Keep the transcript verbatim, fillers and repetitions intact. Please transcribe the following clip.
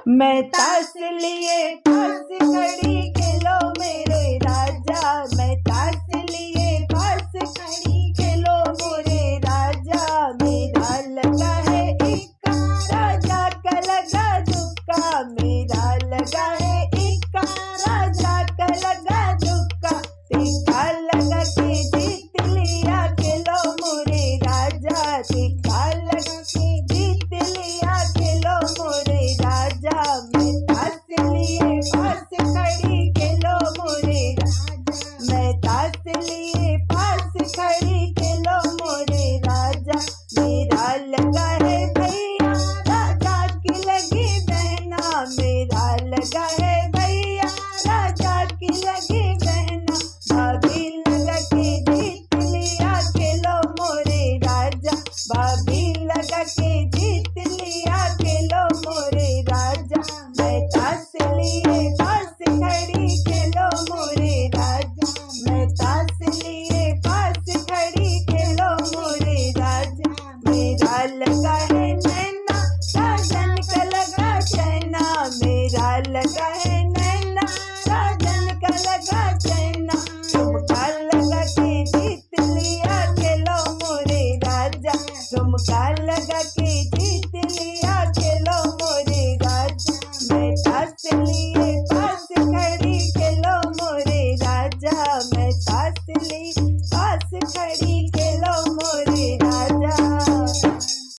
मैं ताश लिए पास खड़ी, खेलो मेरे राजा। मैं ताश लिए पास खड़ी, खेलो मेरे राजा। मेरा लगा है इक्का, राजा का लगा दुक्का। मेरा लगा है इक्का, राजा का लगा दुक्का। तिक्का लगा के जीत लिया, खेलो मोरे राजा। तिक्का लगा के जीत लिया, खेलो मोरे राजा। मैं ताश लिए पास खड़ी, खेलो मोरे राजा। मैं ताश लिए पास खड़ी, खेलो मोरे राजा। मेरा लगा है भैया, राजा की लगी बहना। मेरा लगा है